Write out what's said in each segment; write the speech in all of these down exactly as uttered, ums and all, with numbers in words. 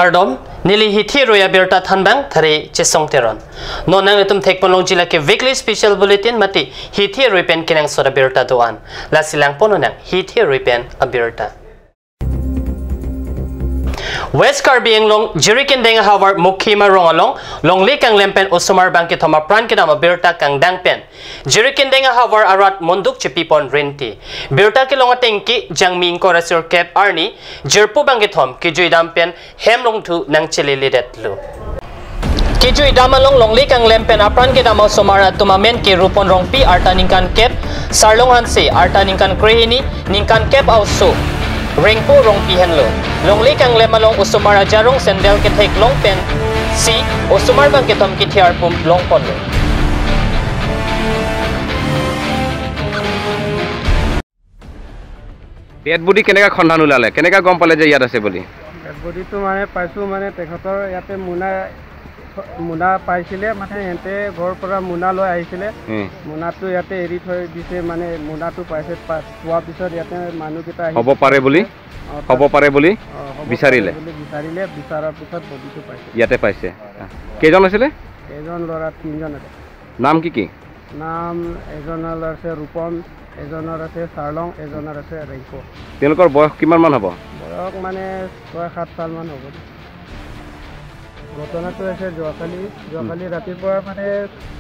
Kardom, neli hithi rui abirta thanbang Thare Chesong Teron. Non nanglitum thekpon longji lake weekly special bulletin mate hithi rui pen kenangsot abirta do-an. Lasi langpon nang hithi rui pen abirta. West Karbi Anglong Jirikindeng ahavar Mukhima rong along longle kanglem pen osomar bangkethom apran kedam abirta kangdang pen Jirikindeng ahavar arat monduk chepipon rinti. Birta kelong atengke Jangmi ingkoi ra sirkep arni jirpo bangkethom kejui dam pen hem longthu nangcheleledetlo. Kejui dam along longle kanglem pen apran kedam osomar atum amen ke Rupon Rongpi arta ningkan kep, Sarlong Hanse arta ningkan krehini, ningkan kep a-oso Rengpo Rongpi henlo. Longle kanglem along osomar ajarong sandal kethek long pensi osomar bangkethom kethiar pum longponlo. Dead body কেনেকা সন্ধান ওলালে, কেনেকা গম পালে যে ইয়াত আছে বুলি? ডেড বডিটো মানে পাইছো, মানে তেখেতৰ ইয়াতে মোনা, মোনা পাইছিলে, মানে সিহঁতে ঘৰৰ পৰা মোনা লৈ আহিছিলে। উম। মোনাটো ইয়াতে এৰি থৈ দিছে, মানে মোনাটো পাইছে, পা-, পোৱাৰ পিছত ইয়াতে মানুহকেইটা আহি হ'ব পাৰে বুলি? অ, হ'ব তাত পাৰে বুলি অ, হ'ব বিচাৰিলে? পাৰে বুলি বিচাৰিলে, বিচৰাৰ পিছত বডিটো পাইছে। ইয়াতে পাইছে। কেইজন আছিলে? এজন ল'ৰা, তিনিজন আছে। নাম কি কি? নাম এজনৰ আছে ৰূপম, এজনৰ আছে চাৰলং, এজনৰ আছে ৰেংকো। তেওঁলোকৰ বয়স কিমান মান হ'ব? বয়স মানে ছয় সাত চালমান হ'ব। ঘটনাটো হৈছে যোৱাকালি, যোৱাকালি ৰাতিপুৱা মানে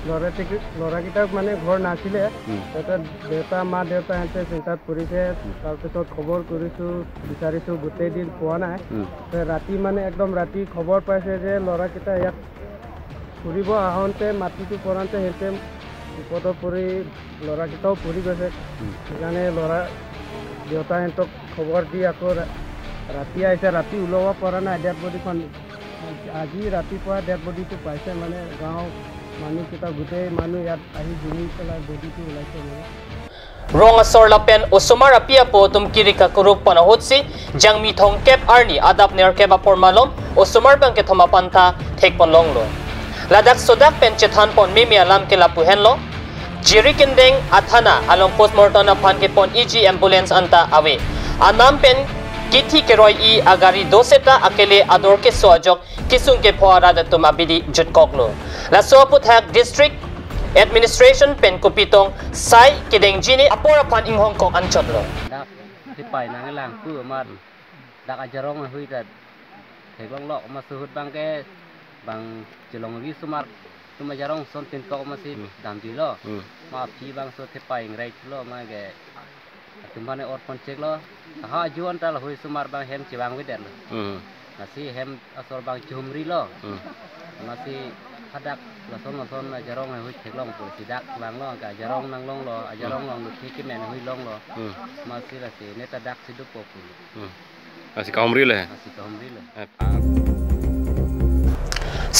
ল'ৰাটি-, ল'ৰাকেইটাক মানে ঘৰ নাছিলে। উম। তাৰপিছত দেউতা, মা দেউতাহঁতে চিন্তাত পৰিছে। উম। তাৰপিছত খবৰ কৰিছোঁ, বিচাৰিছোঁ, গোটেই দিন পোৱা নাই। উম। তে ৰাতি মানে একদম ৰাতি খবৰ পাইছে যে ল'ৰাকেইটা ইয়াত ফুৰিব আহোঁতে মাটিটো পৰাতে সিহঁতে বিপদত পৰি ল'ৰাকেইটাও পৰি গৈছে। উম। সেইকাৰণে ল'ৰা দেউতাহঁতক খবৰ দি আকৌ ৰা-, ৰাতি আহিছে, ৰাতি ওলাব পৰা নাই ডেড বডিখন। আজি ৰাতিপুৱা ডেড বডিটো পাইছে, মানে গাঁৱৰ মানুহকেইটা গোটেই মানুহ ইয়াত আহি জুমি পেলাই বডিটো ওলাইছে মানে। Rong asor lapen osomar api apo atum kiri kakuruk pon ahutsi Jangmi thomkep arni adap nerkep apor malom osomar bangkethom aphan ta thekpon longlo. Ladak sodak pen chethanpon meme alam ke lapu henlo. Jirikindeng athana along postmortem aphan kepon iji ambulance anta ave. Anam pen kithi keroi-i agari do seta akele ador keso ajok kesung kepho arat atum abidi jutkoklo. Laso aputhak district administration pen kopitong sai kedengji ne apor aphan inghongkok anchotlo. Dak thepai nanglang pu amat dak ajarong ahui ta theklonglo, amat suhut bangke bang chelongri osomar atum ajarong ason pinkok amatsi Hmm. damjuilo. Hmm. Ma aphi bangso thepai ingrai thulo ma ke atum aphan orphan cheklo. Aha ajuan ta lahui osomar bang hem chevang avedetlo. Hmm. Lasi hem asor bang chehumrilo. Hmm. Lasi hadak lason lason ajarong ahui theklong pusi dak vanglo, anke ajarong nanglonglo, ajarong Hmm. longlo, thik kemen ahui longlo. Hmm. Lasi lasi neta dak si dopo pu. Hmm. Lasi kahumrilo he? Lasi kahumrilo. Eh.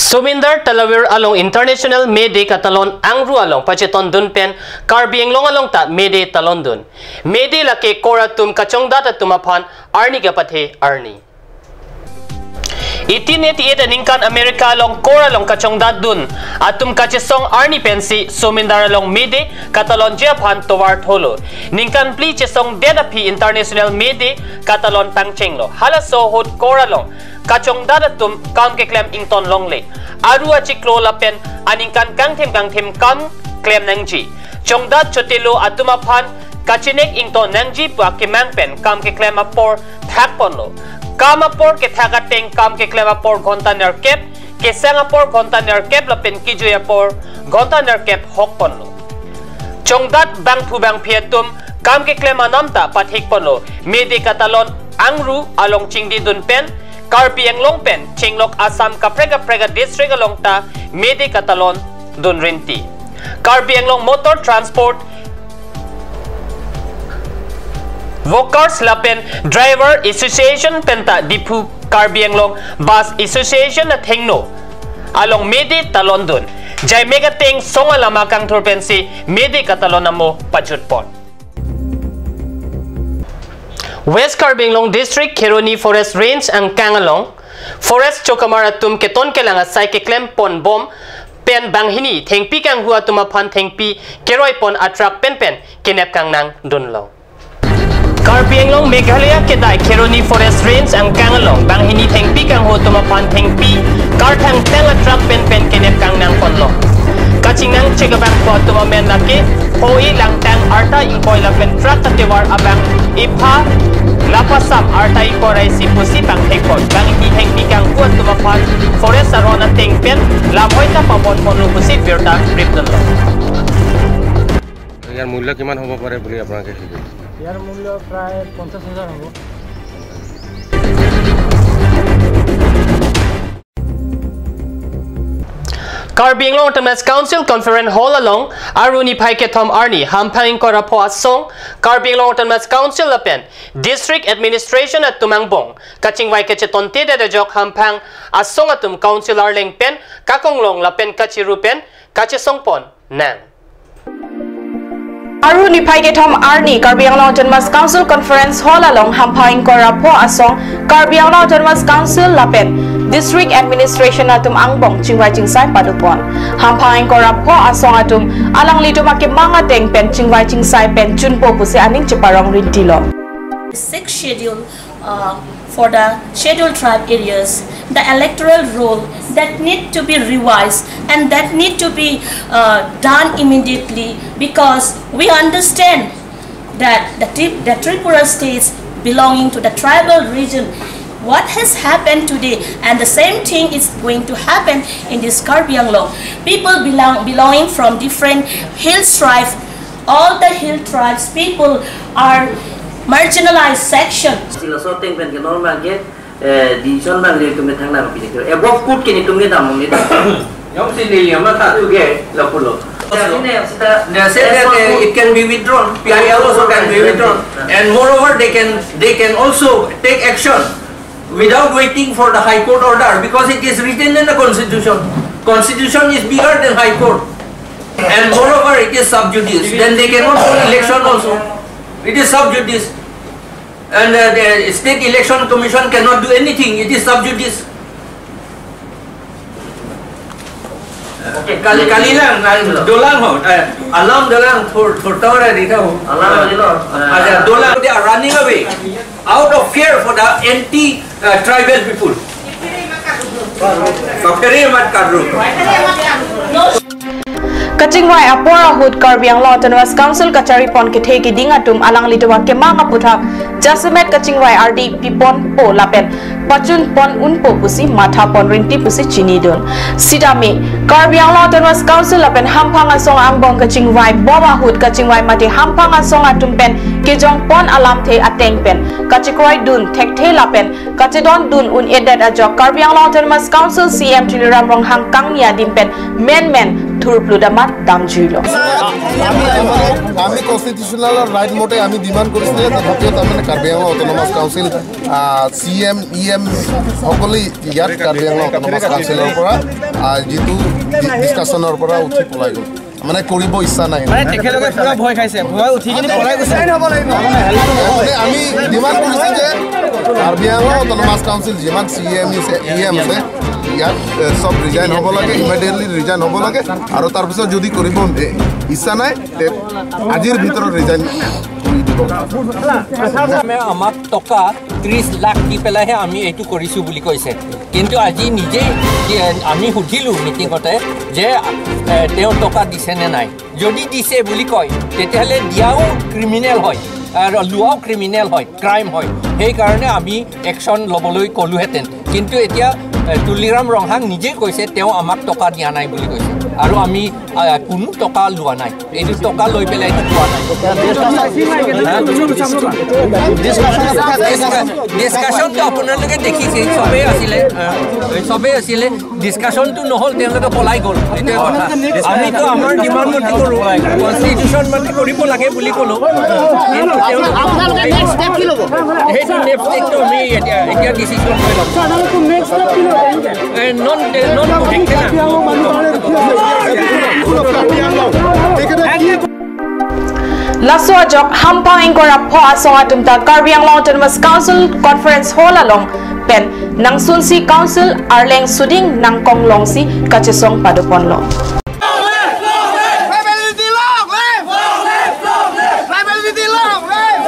Somindar Talawir along International May Day katalon angru along pachetondun pen Karbi Anglong along ta May Day talondun. May Day lake kor atum kachongdat atum aphan arni kapathe arni. Eighteen eighty-eight aningkan America along kor along kachongdatdun atum kachesong arni pensi Somindar along May Day katalonji aphan tovar tholo. Ningkan phli chesongdet aphi International May Day katalon tangchenglo. Halaso ahut kor along kachongdat atum kam keklem ington longle. Aru achiklo lapen aningkan kangthim kangthim kam klem nangji. Chongdat chotelo atum aphan kachinek ington nangji pu akemang pen kam keklem apor thakponlo. Kam apor kethak ateng kam keklem apor ghonta nerkep, kesang apor ghonta nerkep lapen kejui apor ghonta nerkep hokponlo. Chongdat bangphu bangphi atum kam keklem anam ta pathikponlo. May Day katalon angru along chingdidun pen Karbi Anglong pen chenglok Assam kaprek kaprek a-district along ta May Day katalondun rinti. Karbi Anglong Motor Transport Workers lapen Driver Association penta Diphu Karbi Anglong Bus Association athengno along May Day talondun. Jaimek ateng song alama kangthur pensi May Day katalon amo pajutpon. West Karbi Anglong District Kheroni Forest Range angkang along Forest chokamar atum keton kelang asai keklem ponbom pen banghini thengpi kanghu atum aphan thengpi keroi pon atrak penpen kenep kangnangdunlo. Karbi Anglong Meghalaya kedai Kheroni Forest Range angkang along banghini thengpi kanghu atum aphan thengpi karthang tang a-truck pen pen kenep kangnang ponlo. Kachingnang chek abangphu atum amen lake Hoi, Langtang, Arta Ingkoi lapen truck atovar abang ipha Lapasam, Arta Ingkoi ra isi pusi pangthek pon. Banghini thengpi kanghu atum aphan forest aron ateng pen lamhoi ta pabon ponlo pusi birta ripdunlo. ইয়াৰ মূল্য কিমান হ'ব পাৰে বুলি আপোনালোকে কি কয়? ইয়াৰ মূল্য প্ৰায় পঞ্চাশ হাজাৰ হ'ব। Karbi Anglong Autonomous Council Conference Hall along Aru niphai kethom arni hamphang ingkoi ra pho asong Karbi Anglong Autonomous Council lapen District Administration atum angbong kachingvai kachetontedet ajok hamphang asong atum Council arleng pen kakonglong lapen kachiru pen kachesong pon nang. Aru niphai kethom arni Karbi Anglong Autonomous Council Conference Hall along hamphang ingkoi ra pho asong Karbi Anglong Autonomous Council lapen District Administration atum angbong chingvai chingsai padopon. Hamphang ingkoi ra pho asong atum alanglitum akemang ateng pen chingvai chingsai pen chunpo pusi aning cheparong rintilo. Sixth Schedule uh, for the Scheduled Tribe areas, the electoral roll that need to be revised and that need to be uh, done immediately, because we understand that the, Tri- the Tripura states belonging to the tribal region, what has happened today, and the same thing is going to happen in this Karbi Anglong. People belong, belonging from different hill tribes, all the hill tribes people are marginalized section. Sila so teng pen ke normal ke, eh, decision bang le tum ke thang na pi ke. Above court ke ni tum ke dam ni dam. Yong si ni liam na tha tu ke la pulo. Sini sita. They say that, eh, it can be withdrawn. P I L also can be withdrawn. And moreover, they can, they can also take action without waiting for the High Court order, because it is written in the Constitution. Constitution is bigger than High Court. And moreover, it is sub judice. Then they cannot hold election also. It is sub judice. And uh, the State Election Commission cannot do anything. It is sub judice. Okay. Kali, kali lang, na, dolang ho, eh, alam dolang, thor, thor tawar di tau. Alam di lo. Aja dolang, they are running away out of fear for the anti, uh, tribal people. Kaphere mat kadru. Kachingvai apor ahut Karbi Anglong Autonomous Council kachari pon kethe keding atum alanglitum akemang aputhak jasemet kachingvai ardi pipon po lapen pachun pon unpo pusi matha pon rinti pusi chinidun. Sitame Karbi Anglong Autonomous Council lapen hamphang asong angbong kachingvai bom ahut kachingvai mate hamphang asong atum pen kejong pon alamthe ateng pen kachekroi dun thekthe lapen kachedon dun un-edet ajok Karbi Anglong Autonomous Council C M Tuliram Ronghang kangni adim pen menmen thurplu damat damjuilo. আমি, আমি constitutional right মতে আমি ডিমাণ্ড কৰিছিলে যে গোটেই তাৰমানে কাৰ্বি Anglong autonomous council, আহ, C M, E M সকলোৱে ইয়াত কাৰ্বি আংলং অট'নমাছ কাউন্সিলৰ পৰা, আহ, যিটো ডি-, ডিছকাশ্যনৰ পৰা উঠি পলাই গ'ল, মানে কৰিব ইচ্ছা নাই। মানে তেখেতলোকে পুৰা ভয় খাইছে, ভয় উঠি কিনে পলাই গৈছে। মানে আমি ডিমাণ্ড কৰিছোঁ যে কাৰ্বি আংলং অট'নমাছ কাউন্সিল যিমান চি এম আছে, ই এম আছে, ইয়াত, এ, চব ৰিজাইন হ'ব লাগে, ইমিডিয়েটলি ৰিজাইন হ'ব লাগে। আৰু তাৰপিছত যদি কৰিব, এ, ইচ্ছা নাই, তে আজিৰ ভিতৰত ৰিজাইন কৰি দিব। আমাক টকা ত্ৰিশ লাখ দি পেলাইহে আমি এইটো কৰিছোঁ বুলি কৈছে। কিন্তু আজি নিজেই, এ, আমি সুধিলোঁ মিটিঙতে যে, এ, তেওঁ টকা দিছে নে নাই। যদি দিছে বুলি কয়, তেতিয়াহ'লে দিয়াও ক্ৰিমিনেল হয় আৰু লোৱাও ক্ৰিমিনেল হয়, ক্ৰাইম হয়। সেইকাৰণে আমি একশ্যন ল'বলৈ ক'লোহেঁতেন। কিন্তু এতিয়া, এ, তুলিৰাম ৰংহাং নিজেই কৈছে, তেওঁ আমাক টকা দিয়া নাই বুলি কৈছে আৰু আমি, আ, কোনো টকা লোৱা নাই। এইটো টকা লৈ পেলাই এইটো কোৱা নাই। ডিছকাশ্যনটো আপোনালোকে দেখিছে, চবেই আছিলে, আ, চবেই আছিলে। ডিছকাশ্যনটো নহ'ল, তেওঁলোকে পলাই গ'ল। এইটোৱে কথা। আমিতো আমাৰ ডিমাণ্ড মতে কৰোঁ, কনষ্টিটিউশ্যন মতে কৰিব লাগে বুলি ক'লোঁ। কিন্তু তেওঁলোকে আপোনালোকে নেক্সট ষ্টেপ কি ল'ব? সেইটো নেক্সট ষ্টেপটো আমি এতিয়া, এতিয়া ডিচিশ্যন লৈ ল'ম। আপোনালোকে নেক্সট ষ্টেপ কি ল'ব? এ, নন, নন প্ৰটেক্টেড না। Laso ajok hamphang ingkoi ra pho asong atum ta Karbi Anglong Autonomous Council Conference Hall along pen nangsunsi council arleng suding nangkonglongsi kachesong padoponlo. Tribal unity long live! Tribal unity long live!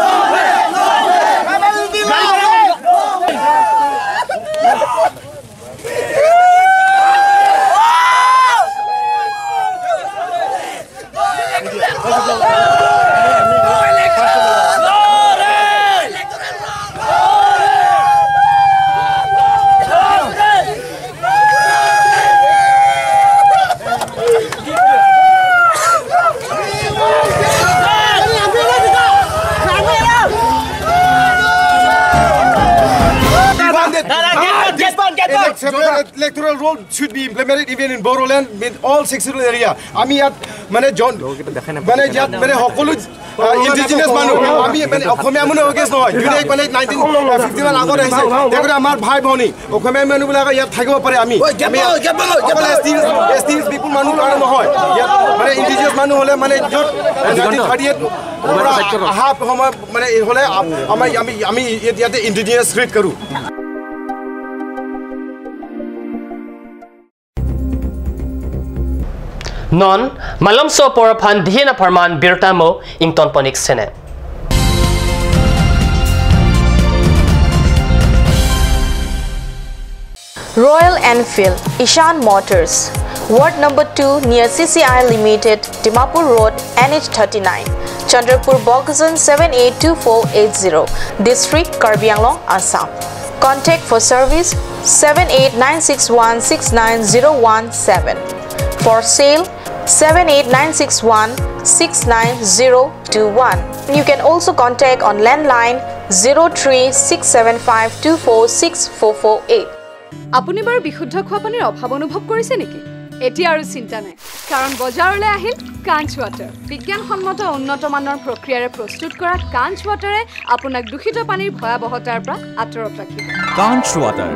Should be implemented even in Bodoland with all six schedule area. আমি ইয়াত মানে জন মানে ইয়াত মানে সকলো ইণ্ডিজিনাছ মানুহ, আমি মানে অসমীয়া মানুহ অগেইনষ্ট নহয়। যোনে মানে নাইনটিন ফিফটি ওৱান আগত আহিছে, তেওঁলোকে আমাৰ ভাই ভনী অসমীয়া মানুহবিলাক ইয়াত থাকিব পাৰে। আমি আমি অকল এছ টি এছ টি পিপল মানুহ কাৰণে নহয়, ইয়াত মানে ইণ্ডিজিনাছ মানুহ হ'লে মানে য'ত নাইনটিন থাৰ্টি এইট পৰা অহা সময় মানে হ'লে আম- আমাৰ আমি আমি ইয়াত- ইয়াতে ইণ্ডিজিনাছ ক্ৰিয়েট কৰোঁ। Non, malomso apor aphan dihin apharman birta mo ingtonpon ik sene. Royal Enfield, Ishan Motors, Ward number two near C C I Limited, Dimapur Road, N H thirty-nine, Chandrapur, Bokajan seven eight two four eight zero, District, Karbi Anglong, Assam. Contact for service seven eight nine six one six nine zero one seven. For sale, seven eight nine six one six nine zero two one. You can also contact on landline zero three six seven five two four six four four eight. আপুনি বাৰু বিশুদ্ধ খোৱা পানীৰ অভাৱ অনুভৱ কৰিছে নেকি? এতিয়া আৰু চিন্তা নাই, কাৰণ বজাৰলৈ আহিল কাঞ্চ ৱাটাৰ। বিজ্ঞানসন্মত উন্নত মানৰ প্ৰক্ৰিয়াৰে প্ৰস্তুত কৰা কাঞ্চ ৱাটাৰে আপোনাক দূষিত পানীৰ ভয়াৱহতাৰ পৰা আঁতৰত ৰাখিব। Kanch Water.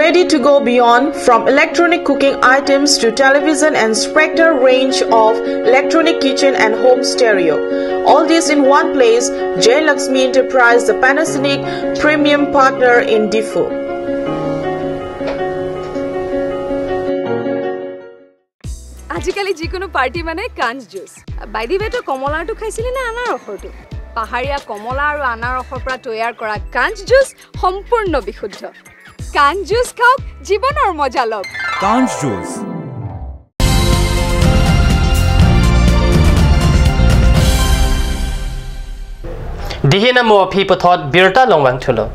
Ready to go beyond, from electronic cooking items to television and Spectre range of electronic kitchen and home stereo. All this in one place, Jay Lakshmi Enterprise, the Panasonic premium partner in Diphu. আজিকালি যিকোনো পাৰ্টি মানে কাঞ্চ juice. By the ৱে, তই কমলাৰটো খাইছিলি নে আনাৰসৰটো? পাহাৰীয়া কমলা আৰু আনাৰসৰ পৰা তৈয়াৰ কৰা কাঞ্চ জুচ সম্পূৰ্ণ বিশুদ্ধ। কাঞ্চ জুচ খাওক, জীৱনৰ মজা লওক। Kanch Juice. Dihin amo aphi puthot birta longvang thulo.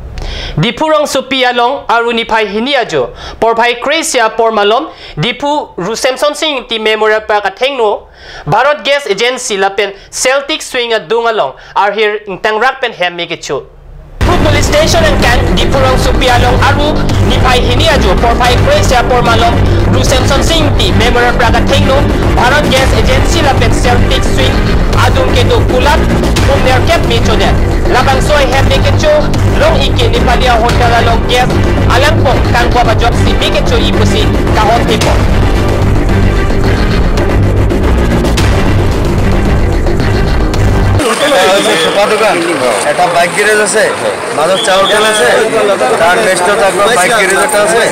Diphu rongsopi along Aru niphai hini ajo porphai kre-isi apor malom Diphu Ru Semsonsing Ingti Memorial Park athengno Bharat Gas Agency lapen Celtic Swing adung along arhir ingtangrak pen hem me kecho. Diphu Police Station angkang Diphu rongsopi along Aru niphai hini ajo porphai kre-isi apor malom Ru Semsonsing Ingti Memorial Park athengno Bharat Gas Agency lapen Celtic Swing adung kedo kulat pum nerkep me chodet. Labangso ahem me kecho Long Ike Nepali a-hotel along gas alangpong kangkop ajok si me kecho-i pusi kahon thepon. এটা হৈছে চোপা দোকান, এটা bike garage আছে, মাজত চাহ হোটেল আছে, তাৰ নেক্সটত আকৌ বাইক গেৰেজ এটা আছে,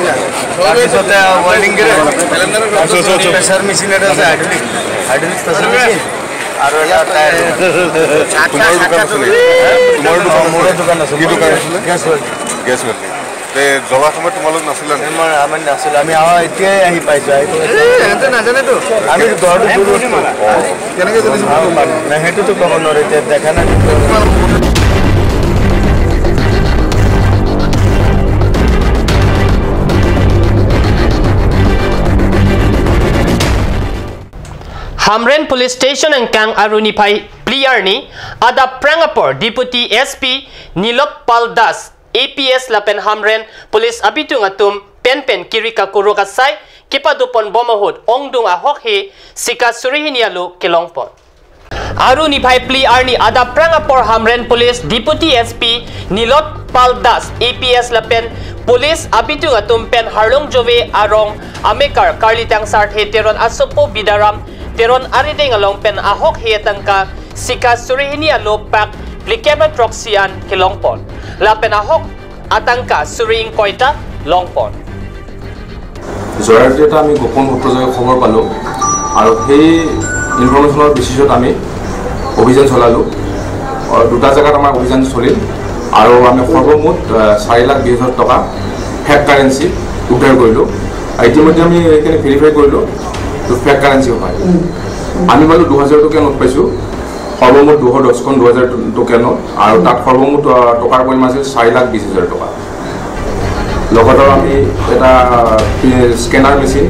তাৰপিছতে ৱেল্ডিং গেৰেজ, তাৰপিছত প্ৰেছাৰ মেচিন এটা আছে, হাইড্ৰলিক, হাইড্ৰলিক প্ৰেছাৰ মেচিন, আৰু এটা টায়াৰ দোকান। তোমাৰ দোকান আছে নেকি? তোমাৰ দোকান আছে? মোৰো দোকান আছে। কি দোকান আছিলে? গেছ ৱেল্ডিং। গেছ ৱেল্ডিং। তে জ্বলা সময়ত তোমালোক নাছিলা নেকি? আমাৰ, আমি নাছিলো, আমি আহা এতিয়াই আহি পাইছো, আহি পেলাই এই, সিহঁতে নাজানেতো। আমি ঘৰটো দূৰত। কেনেকে জানিছো? নাই, সেইটোতো ক'ব নোৱাৰো, এতিয়া দেখা নাই। Hamren Police Station angkang Aru niphai phli arni adap prang apor Deputy S P Nilop Pal Das, A P S lapen Hamren Police abitung atum penpen kiri kakuruk asai kepadopon bom ahut ongdung ahok he sika suri hini alo kelongpon. Aru niphai phli arni adap prang apor Hamren Police Deputy S P Nilot Pal Das A P S lapen police abitung atum pen Harlong Jove arong amekar Karli Tangsarthe Teron asopo Bidaram Teron arideng along pen ahok he atangka sika suri hini alo pak phlikep ra throksi an kelongpon. Lapen ahok atangka suri ingkoi ta longpon. জয়ৰাতি এটা আমি গোপন সূত্ৰযোগে খবৰ পালোঁ আৰু সেই ইনফৰমেশ্যনৰ বেচিছত আমি অভিযান চলালোঁ। অ, দুটা জেগাত আমাৰ অভিযান চলিল আৰু আমি সৰ্বমুঠ, আ, চাৰি লাখ বিশ হাজাৰ টকা ফেক কাৰেঞ্চি উদ্ধাৰ কৰিলোঁ। আৰু ইতিমধ্যে আমি এইখিনি ভেৰিফাই কৰিলোঁ, তো ফেক কাৰেঞ্চি হয়। আমি পালোঁ দুহাজাৰ টকীয়া নোট পাইছোঁ, সৰ্বমুঠ দুশ দহখন দুহাজাৰ টকীয়া নোট আৰু তাত সৰ্বমুঠ, আ, টকাৰ পৰিমাণ আছিল চাৰি লাখ বিশ হাজাৰ টকা। লগতে আমি এটা, এ, স্কেনাৰ মেচিন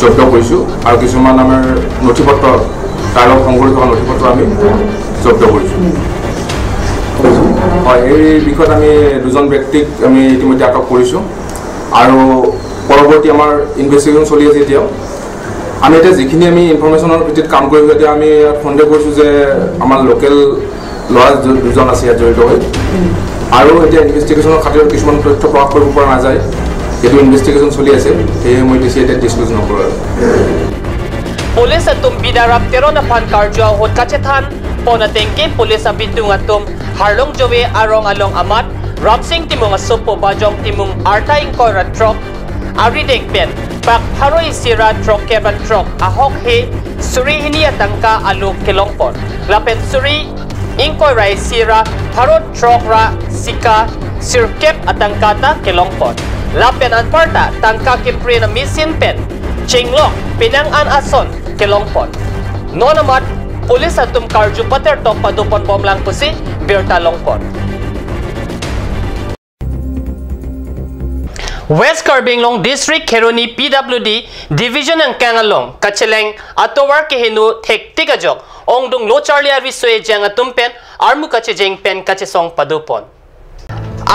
জব্দ কৰিছোঁ আৰু কিছুমান আমাৰ নথি পত্ৰ, তাৰ লগত সংঘটিত হোৱা নথি পত্ৰ আমি জব্দ কৰিছোঁ। হয়, এই বিষয়ত আমি দুজন ব্যক্তিক আমি ইতিমধ্যে আটক কৰিছোঁ আৰু পৰৱৰ্তী আমাৰ ইনভেষ্টিগেশ্যন চলি আছে এতিয়াও। আমি এতিয়া যিখিনি আমি ইনফৰমেশ্যনৰ ভিত্তিত কাম কৰিছোঁ, এতিয়া আমি ইয়াত সন্দেহ কৰিছোঁ যে আমাৰ লোকেল ল'ৰা দু-, দুজন আছে ইয়াত জড়িত হৈ। আৰু এতিয়া ইনভেষ্টিগেশ্যনৰ খাতিৰত কিছুমান তথ্য প্ৰকাশ কৰিব পৰা নাযায়, সেইটো ইনভেষ্টিগেশ্যন চলি আছে, সেয়ে মই বেছি এতিয়া ডিছক্ল'জ নকৰোঁ আৰু। Police atum Bidaram Teron aphan karju ahut kachethan pon atengke police abitung atum Harlong Jove arong along amat Ramsing Timung asopo Bajong Timung arta ingkoi ra throk arideng pen pak pharo isi ra throkkep ra throk ahok he suri hini atangka alo kelongpon. Lapen suri ingkoi ra isi ra pharo throk ra sika sirkep atangka ta kelongpon. Lapen anparta tangka kepre na machine pen chenglok penang an ason kelongpon. Non amat police atum karju patertok padoponbomlang pusi birta longpon. West Karbi Anglong District Kheroni P W D Division angkang along kacheleng atovar keheno thektik ajok ongdung lo charli ariso ejang atum pen armu kachejeng pen kachesong padopon.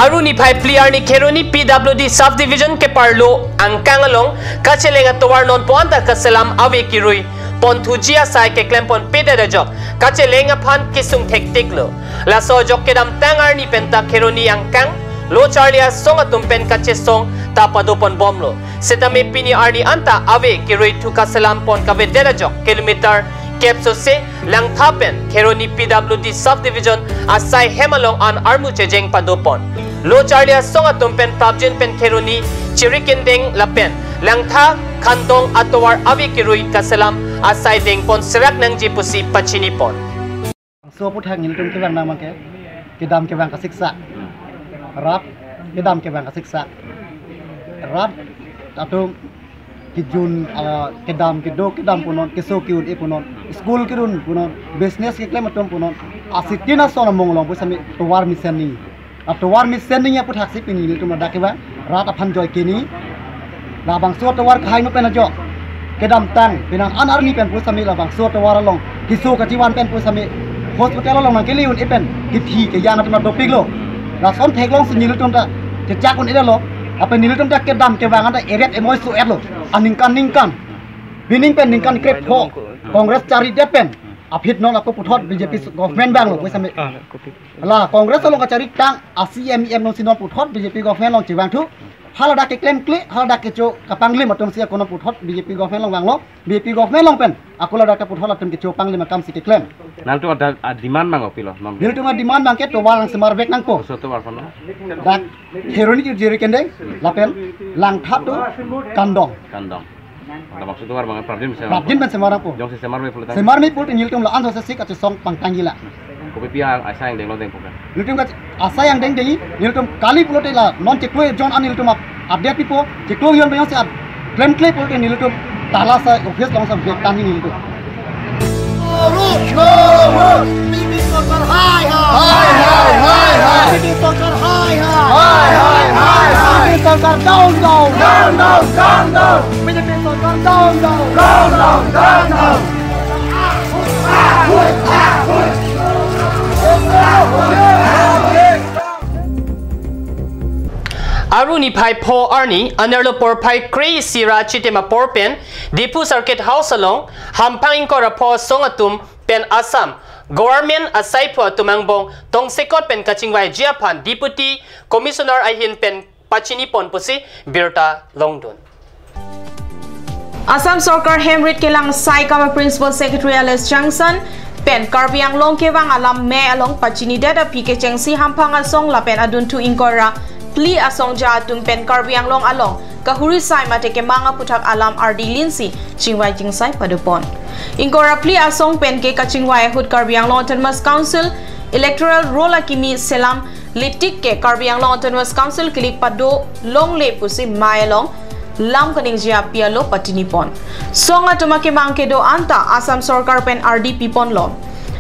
Aru niphai phli arni Kheroni P W D Subdivision keparlo angkang along kacheleng atovar non puan ta kaselam ave kerui ponthuji asai keklempon pedet ajok kacheleng aphan kesung thektik lo. Laso ajok kedamtang arni penta Kheroni angkang lo charli asong atum pen kachesong ta padoponbomlo. Setame pini arni anta ave kerui thu kaselampon kavedet ajok kilometer kep sose Langtha pen Kheroni P W D Subdivision asai hem along an armu chejeng padopon. Lo charli asong atum pen prapjin pen Kheroni chirikindeng lapen Langtha Khandong atovar ave kerui kaselam asai dengpon serak nangji pusi pachinipon. So aphuthak nelitum kevang nang abangke, kedam kevang kasiksak. Rat kedam kevang kasiksak. Rat atum kejun, ah, kedam kedo kedam punon, keso ke-un-e punon, school kerun punon, business keklem atum punon, asitin ason among along pusitame tovar mesen ni. Atovar mesen ni aphuthak si pini nelitum ladak kevang, rat aphan joi keni. Labangso atovar kahai no pen ajok kedamtang penang an arni pen pusitame labangso atovar along keso kachevan pen pusitame hospital along nangkele un-e pen kethi keyan atum dopiklo. Lason theklong si nelitum ta chechak un-edetlo. Lapen nelitum ta kedam kevang anta eret emoi so-etlo. Aningkan ningkan, pining pen ningkan krepho Congress charidet pen aphi non ako puthot B J P government vanglo pusitame. La Congress along kachari tang a C M E M along si non puthot B J P government along chevangthu. Haladak keklemkle, haladak kecho kapanglim atum si ako non puthot B J P government along vanglo. B J P government along pen ako ladak ta puthot latum kecho panglim akam si keklem. Nangtum ada, ah, demand abang kopilo, non? Nelitum a-demand abangke tovar nangsemarvek nangpo. Koso tovar kono? Dak Kheroni chirikindeng lapen Langtha to Khandong. Khandong. Ada maksud tovar abang prapjin semar. Prapjin pen semar nangpo. Jongsi semarme pulo tang. Semarme pulote nelitum la-an sose si kachesong pangtangji la. Kopi pi asai angdeng lo dengpo kan? Nelitum ka asai angdeng dengji, nelitum kali pulote la non chiklo jon an nelitum ap-, update pipo, chiklo jon pen si ap-, klemkle pulote nelitum tala asai office along si vek tangji nelitum. B J P sorkar hai hai. Hai hai hai hai. B J P sorkar hai hai. Hai hai hai hai. B J P sorkar down down. Down down down down. B J P sorkar down down. Down down down down. Aru niphai pho arni anerlo porphai kre-isi ra chitim apor pen Diphu Circuit House along hamphang ingkoi ra pho asong atum pen Assam Government asaiphu atum angbong tongsekot pen kachingvaiji aphan Deputy Commissioner ahin pen pachinipon pusi birta longdun. Assam Sorkar hemrit kelang saikam a Principal Secretary Alice Changsan pen Karbi Anglong kevang alam mei along pachinidet aphi kechengsi hamphang asong lapen adunthu ingkoi ra phli asong ja atum pen Karbi Anglong along kahuri sai mate kemang aputhak alam ardi linsi chingvai chingsai padopon. Ingkoi ra phli asong pen ke kachingvai ahut Karbi Anglong Autonomous Council electoral roll akimi selam litik ke Karbi Anglong Autonomous Council kilik pado longle pusi mei along lam kaningje api alo patinipon. Song atum akemang kedo anta Assam Sorkar pen ardi piponlo.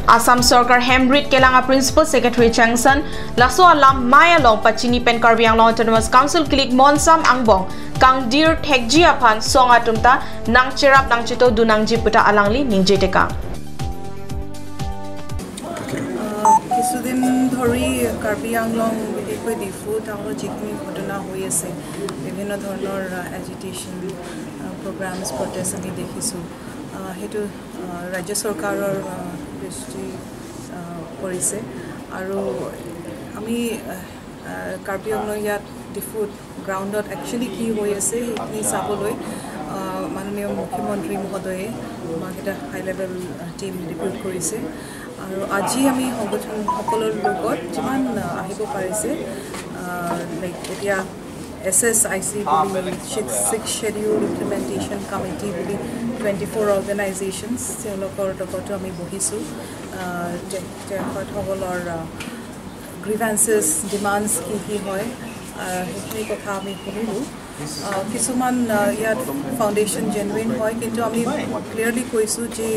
Assam Sorkar hemrit kelang a Principal Secretary Changsan laso alam mei along pachini pen Karbi Anglong Autonomous Council kilik monsam angbong kangdir thekji aphan song atum ta nangcherap nangchito dunangji puta alangli ningje tekang. আহ, কিছুদিন ধৰি কাৰ্বি আংলং, বিশেষকৈ ডিফু টাউনত যিখিনি ঘটনা হৈ আছে, বিভিন্ন ধৰণৰ, আহ, এজিটেশ্যন, আহ, প্ৰগ্ৰামছ, প্ৰটেষ্ট আমি দেখিছোঁ। আহ, সেইটো, আহ, ৰাজ্য চৰকাৰৰ, আহ, দৃষ্টি, আহ, পৰিছে। আৰু আমি, আহ, আহ, কাৰ্বি আংলং ইয়াত ডিফুত গ্ৰাউণ্ডত একচুৱেলি কি হৈ আছে সেইখিনি চাবলৈ, আহ, মাননীয় মুখ্যমন্ত্ৰী মহোদয়ে আমাক এটা হাই লেভেল, আহ, টিম ৰিক্ৰুট কৰিছে। আৰু আজি আমি সংগঠনসকলৰ লগত যিমান, আহ, আহিব পাৰিছে, আহ, লাইক এতিয়া এছ এছ আই চি বুলি, six, six schedule implementation committee বুলি টুৱেণ্টি ফ'ৰ অৰ্গেনাইজেশ্যনছ, তেওঁলোকৰ লগতো আমি বহিছোঁ। আহ, তে-, তেখেতসকলৰ, আহ, গ্ৰিভেন্সেছ, ডিমাণ্ডছ কি কি হয়, আহ, সেইখিনি কথা আমি শুনিলোঁ। আহ, কিছুমান, আহ, ইয়াত ফাউণ্ডেশ্যন জেনুইন হয়, কিন্তু আমি ক্লিয়াৰলি কৈছোঁ যে,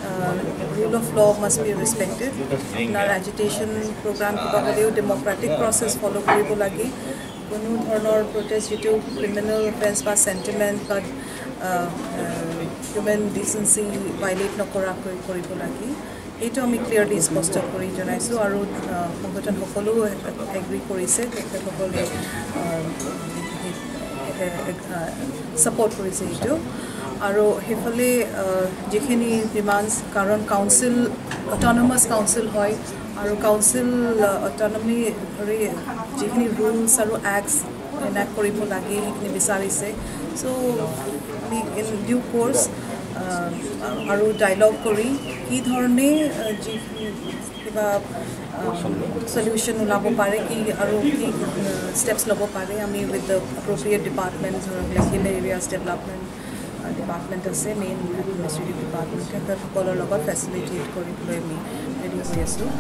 আহ, rule of law must be respected। আপোনাৰ এজিটেশ্যন প্ৰগ্ৰাম কিবা হ'লেও ডেম'ক্ৰেটিক প্ৰচেছ ফ'ল' কৰিব লাগে। কোনো ধৰণৰ প্ৰটেষ্ট যিটো ক্ৰিমিনেল অফেন্স বা চেণ্টিমেণ্ট বা, আহ, আহ, হিউমেন ডিচেঞ্চি ভাইলেট নকৰাকৈ কৰিব লাগে। এইটো আমি ক্লিয়াৰলি স্পষ্ট কৰি জনাইছোঁ আৰু, আহ, সংগঠন সকলো এগ্ৰী কৰিছে, তেখেতসকলে, আহ, আহ, ছাপোৰ্ট কৰিছে এইটো। আৰু সেইফালে, আহ, যিখিনি ডিমাণ্ডছ, কাৰণ কাউন্সিল অট'নমাছ কাউন্সিল হয় আৰু কাউন্সিল, আহ, অট'নমি ধৰি যিখিনি ৰুলছ আৰু এক্টছ এনাক্ট কৰিব লাগে, সেইখিনি বিচাৰিছে। চ' আমি ইন ডিউ কৰ্চ, আহ, আৰু ডায়লগ কৰি কি ধৰণে, আহ, যি কিবা, আহ, চলিউশ্যন ওলাব পাৰে, কি আৰু কি, আহ, ষ্টেপছ ল'ব পাৰে, আমি উইথ দ্য এপ্ৰপ্ৰিয়েট ডিপাৰ্টমেণ্ট, ধৰক লেকিন এৰিয়াজ ডেভেলপমেণ্ট, আহ, ডিপাৰ্টমেণ্ট আছে, মেইন এডমিনিষ্ট্ৰেটিভ ডিপাৰ্টমেণ্ট, তেখেতসকলৰ লগত ফেচিলিটেট কৰিবলৈ আমি ৰেডি হৈ আছোঁ।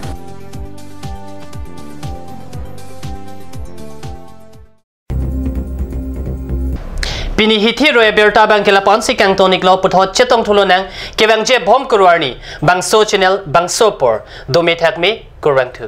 Pini hithi ro abirta abang ke lapu-ansi kangton-iklo, puthot chetong thulonang, kevangji Bhomkuru arni, bangso channel, bangso apor, dome thakme, kurvangthu.